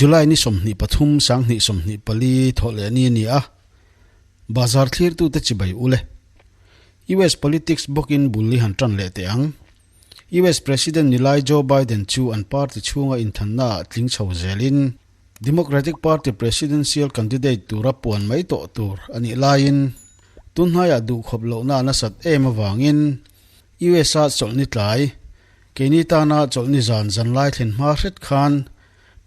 July ni 23 2024 thawhlehni a ni a, bazar thlirtute chibai ule. US politics bawkin bul i han tan leh teh ang. US President nilai Joe Biden chu an party chhunga inthanna ah tling chho zelin Democratic Party presidential candidate tura puan mai tawh tur a nih laiin tunhnaiah duhkhawp lohna a nasat em avangin US-a chawlhni tlai, keini tana chawlhni zan zanlai thlen hma hret khan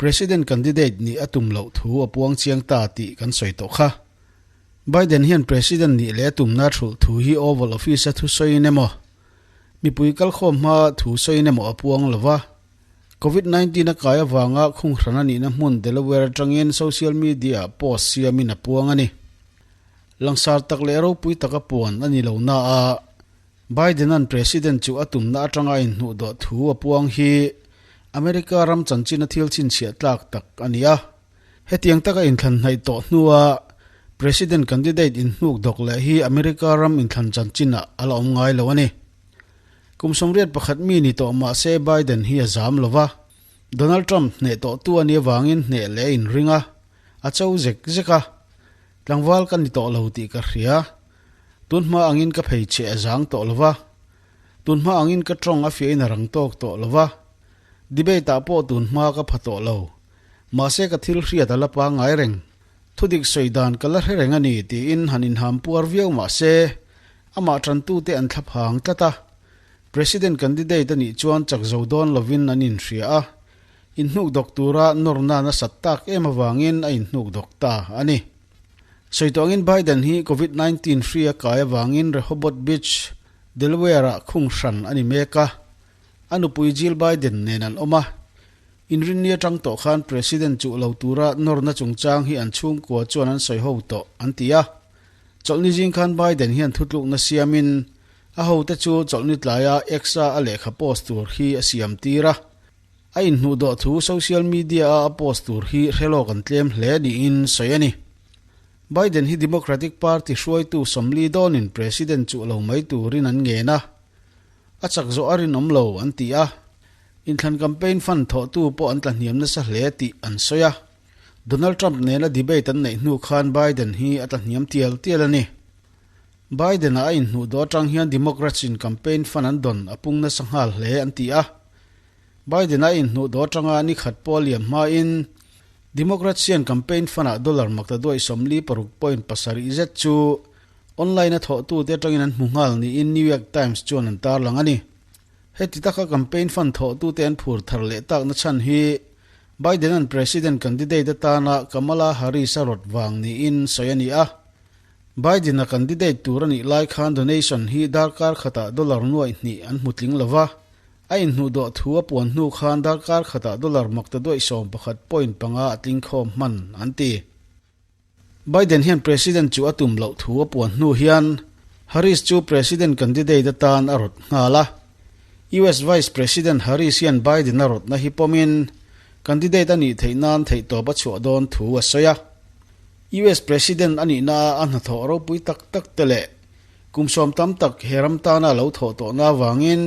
President candidate nih a tum loh thu a puang chiang ta tih kan sawi tawh kha. Biden hian President nih leh a tumna thulh thu hi Oval Office-a thusawiin emaw, mipui kalkhawm hma thusawiin emaw a puang lo va. Covid 19 a kai avanga khunghran a nihna hmun Delaware atangin social media-ah post siamin a puang a ni. Langsar tak leh ropui taka puan a ni lo na a, Biden-a'n President chu a tumna atanga a inhnuh dawh thu a puang hi America ram chanchin a thil chhinchhiah tlak tak a ni a. Hetiang taka inthlan hnaih tawh hnua President candidate inhnuk dawk leh hi America ram inthlan chanchinah a la awm ngai lo a ni. Kum 81 mi ni tawh mah se Biden hi a zam lo va, Donald Trump hneh tawhtu a nih avangin hneh leh a inring a, a cho zek zek a. Tlangval ka ni tawh lo tih ka hria. Tunhma angin ka phei cheh a zang tawh lo va. Tunhma angin ka tawng a fiahin a rang tawk tawh lo va. Debate ah pawh tunhma ka pha tawh lo. Mahse ka thil hriat a la pangngai reng. Thudik sawi dan ka la hre reng a ni tiin han inham puar viau mah se, amah tantute an thlaphang tlat a. President candidate a nih chuan chak zo dawn lovin an inhria a. Inhnuk dawk tura nawrna nasat tak em avangin a inhnuk dawk ta a ni. Sawi tawh angin Biden hi Covid 19 hri a kai avangin Rehoboth Beach, Delaware-ah khung hran a ni mek a. A nupui Jill Biden nen an awm a. Inrinni atang tawh khan President chuh lo tura nawrna chungchang hi an chhungkua chuan an sawi ho tawh an ti a. Chawlhni zing khan Biden hian thutlukna siamin a hote chu chawlhni tlaia X-a a lehkha post tur hi a siam tir a. A inhnuh dawh thu social media-a a post tur hi hre lawk an tlem hle niin sawi a ni. Biden hi Democratic Party hruaitu 40 dawnin President chuh lo mai turin an ngen a, a chak zawh a rinawm lo an ti a, inthlan campaign fund thawhtu pawh an tlahniam nasa hle tih an sawi a. Donald Trump nena debate an neih hnu khan Biden hi a tlahniam tial tial a ni. Biden-a a inhnuh dawh atang hian Democrats-in campaign fund an dawn a pung nasa nghal hle an ti a. Biden-a inhnuh dawh atanga ni khat pawh a liam hmain Democrats hian campaign fund-ah dollar makta duaih 46.7 zet chu online-a thawhtute atangin an hmu nghal niin New York Times chuan an tarlang a ni. Heti taka campaign fund thawhtute an phur thar leh takna chhan hi Biden-a'n president candidate atana Kamala Harris a rawt vang niin sawi a ni a. Biden-a candidate tur a nih lai khan donation hi darkar khatah dollar nuaih hnih an hmu tling lo va. A inhnuh dawh thu a puan hnu khan darkar khatah dollar makta duaih 11.5 a tling khawm hman, an ti. Biden hian President chu a tum loh thu a puan hnu hian Harris chu President candidate atan a rawt nghal a. US Vice President Harris hian Biden a rawtna hi pawmin candidate a nih theih nan theihtawp a chhuah dawn thu a sawi a. US President a nihna a hnathawh ropui tak tak te leh Kum sawm tam tak he ram tana lo thawh tawhna avangin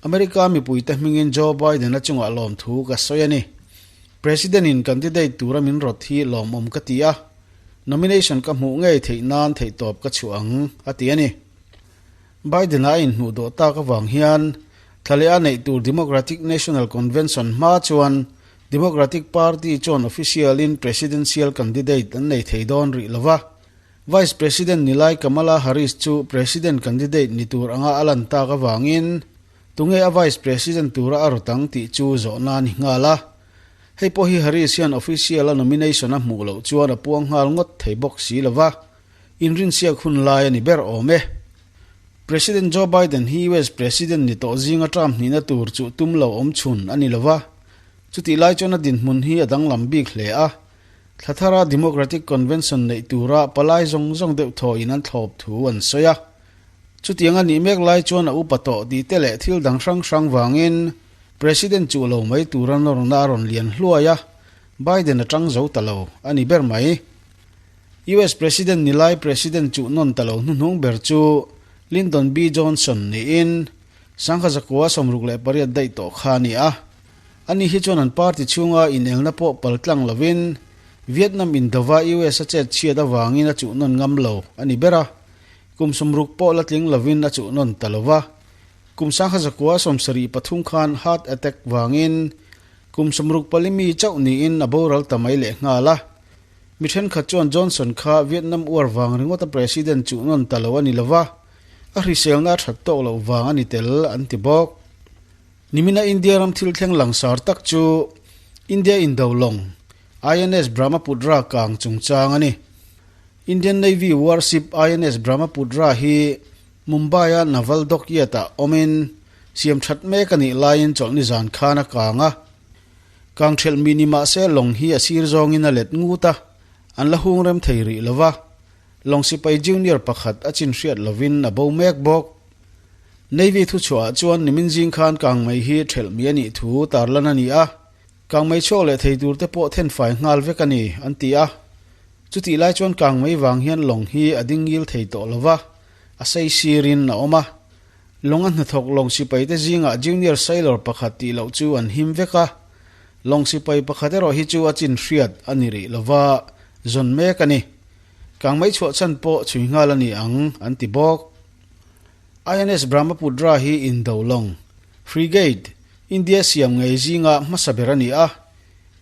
America mipuite hmingin Joe Biden-a chungah lawmthu ka sawi a ni. President-in candidate tura min rawt hi lawmawm ka ti a, nomination ka hmuh ngei theih nan theihtawp ka chhuah ang, a ti a ni. Biden-a a inhnuh dawh tak avang hian thla leh a neih tur Democratic National Convention hma chuan Democratic Party chuan official-in presidential candidate an nei thei dawn rih lo va. Vice President ni lai Kamala Harris chu President candidate ni tur anga a lan tak avangin tunge a Vice President tura a rawt ang tih chu zawhna a ni nghal a. Hei pawh hi Harris hian official a nomination a hmuh loh chuan a puang nghal ngawt thei bawk si lo va, inrinsiak hun lai a ni ber awm e. President Joe Biden hi US President ni tawh zinga term hnihna tur chuh tum lo awm chhun a ni lo va, chutih lai chuan a dinhmun hi a danglam bik hle a. Thla thara Democratic Convention neih tura palai zawng zawng deuh thawhin an thlawp thu an sawi a. Chutiang a nih mek lai chuan a upa tawh tih te leh thil dang hrang hrang vangin President chuh lo mai tura nawrna a rawn lian hluai a, Biden a tang zo ta lo a ni ber mai. US President ni lai President chuh nawn ta lo hnuhnung ber chu Lyndon B. Johnson niin 1968 daih tawh kha a ni a. Ani hi chuan an party chhunga inelna pawh paltlang lovin Vietnam indova US a chet chhiat avangin a chuh nawn ngam lo a ni ber a, kum 60 pawh la tling lovin a chuh nawn ta lova. Kum 1973 khan heart attack vangin kum 64 mi chauh niin a boral ta mai lehnghal a. Mi thenkhat chuan Johnson kha Vietnam uar vang ringawta president chuh nawn ta lo a ni lova, a hriselna a that tawk loh vang a ni tel an ti bawk. Nimina India ram thil thleng langsar tak chu India indo lawng INS Brahmaputra kang chungchang a ni. Indian Navy warship INS Brahmaputra hi Mumbai-a Naval Dockyard-ah awmin siam that mek a nih laiin chawlhni zan khan a kang a. Kang thelh mi ni mahse lawng hi a sir zawngin a let ngut a, an la hung rem thei rih lova. Lawng sipai junior pakhat a chin hriat lovin a bo mek bawk. Navy thuchhuahah chuan nimin zing khan kangmei hi thelh mi a nih thu tarlan a ni a, kangmei chhuak leh thei tur te pawh thenfai nghal vek a ni, an ti a. Chutih lai chuan kangmei vang hian lawng hi a ding ngil thei tawh lova, a sei sirin a awm a. Lawng a hnathawk lawng sipai te zingah junior sailor pakhat tih loh chu an him vek a, lawng sipai pakhat erawh hi chu a chin hriat a ni rih lova, zawn mek a ni. Kangmei chhuah chhan pawh chhui nghal a ni ang, an ti bawk. INS Brahmaputra hi indo lawng, frigate, India siam ngei zinga hmasa ber a ni a.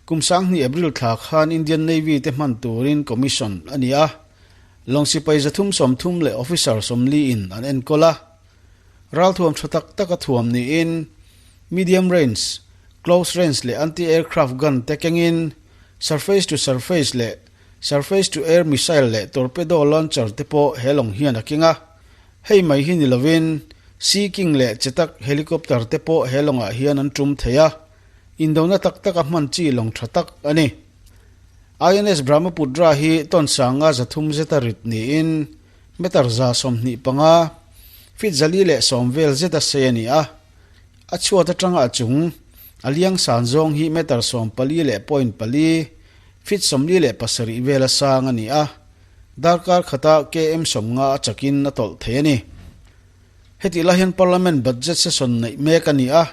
Kum 2000 April thla khan Indian Navy te hman turin commission a ni a. Lawng sipai 330 leh officer 40 in an enkawl a. Ralthuam tha tak tak a thuam niin medium range, close range leh anti-aircraft gun te kengin surface to surface leh surface to air missile leh torpedo launcher te pawh he lawng hian a keng a. Hei mai hi ni lovin Sea King leh Chetak helicopter te pawh he lawngah hian an tum thei a, indona tak taka hman chi lawng tha tak a ni. INS Brahmaputra hi tawn sanga 300 zeta rit niin meter 125, feet 410 vel zeta sei a ni a. A chhuat atanga a chung a liang san zawng hi meter 14.4, feet 47 vela sang a ni a. Darkar khata KM 50 a chakin a tawlh thei a ni. Heti lai hian Parliament budget session neih mek a ni a.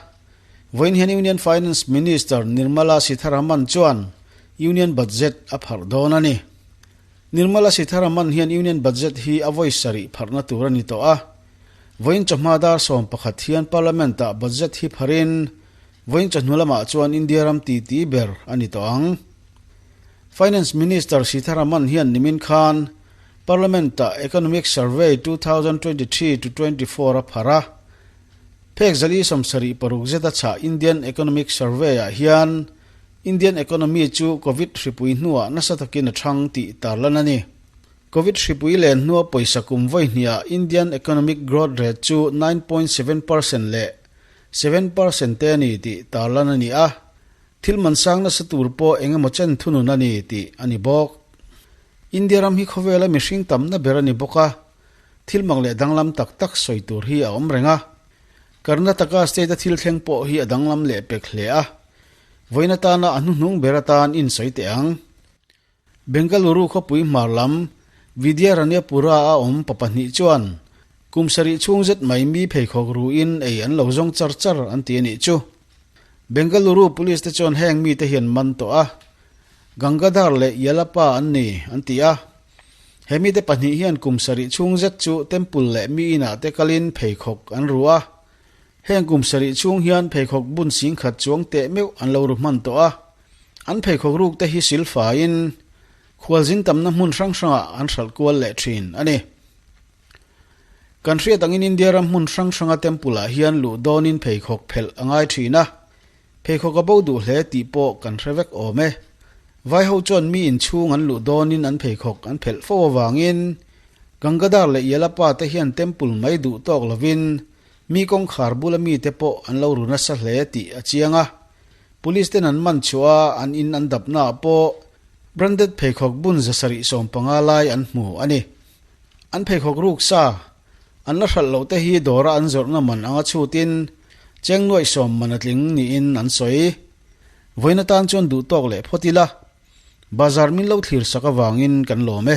Vawiin hian Union Finance Minister Nirmala Sitharaman chuan Union budget a pharh dawn a ni. Nirmala Sitharaman hian Union budget hi a vawi sarih pharhna tur a ni tawh a. Vawiin chawhma dar 11 hian Parliament-ah budget hi pharin vawiin chawhnu lamah chuan India ram titi ber a ni tawh ang. Finance Minister Sitharaman hian nimin khan Parliament-ah Economic Survey 2023 to 24 a phar a. Phek 476 zeta chhah Indian Economic Survey-ah hian Indian economy chu Covid hripui hnuah nasa takin a thang tih tarlan a ni. Covid hripui len hnua pawisa kum vawi hniah Indian economic growth rate chu 9.7% leh 7% te a ni tih tarlan a ni a. Thil man sang nasa tur pawh eng emaw chen thunun a ni tih a ni bawk. India ram hi khawvela mihring tamna ber a ni bawk a, thil mak leh danglam tak tak sawi tur hi a awm reng a. Karnataka state a thil thleng pawh hi a danglam leh pek hle a. Vawiin atana a hnuhnung ber atan in sawi teh ang. Bengaluru khawpui hmar lam Vidyaranyapura a awm pa pahnih chuan kum sarih chhung zet mai mi pheikhawk ruin ei an lo zawng char char an ti a nih chu. Bengaluru police te chuan heng mite hian man tawh a, Gangadhar leh Yelappa an ni an ti a. He mite pahnih hian kum sarih chhung zet chu temple leh mi inah te kalin pheikhawk an ru a. Heng kum sarih chhung hian pheikhawk bun sing khat chuang teh meuh an lo ru hman tawh a. An pheikhawk ruk te hi silfaiin khualzin tamna hmun hrang hrangah an hralh kual leh thin a ni. Kan hriat angin India ram hmun hrang hranga temple ah hian luh dawnin pheikhawk phelh a ngai thin a, pheikhawk a bo duh hle tih pawh kan hre vek awm e. Vai ho chuan mi inchhung an luh dawnin an pheikhawk an phelh fo avangin Gangadhar leh Yelappa te hian temple mai duh tawk lovin mi kawngkhar bula mite pawh an lo ru nasa hle tih a chiang a. Police ten an man chhuah a, an in an dapna ah pawh branded pheikhawk bun 750 lai an hmu a ni. An pheikhawk ruk sa, an la hralh loh te hi dawra an zawrhna man anga chhutin cheng nuaih sawm man a tling niin an sawi. Vawiin atan chuan duh tawk leh phawt ila, bazar min lo thlir sak avangin kan lawm e.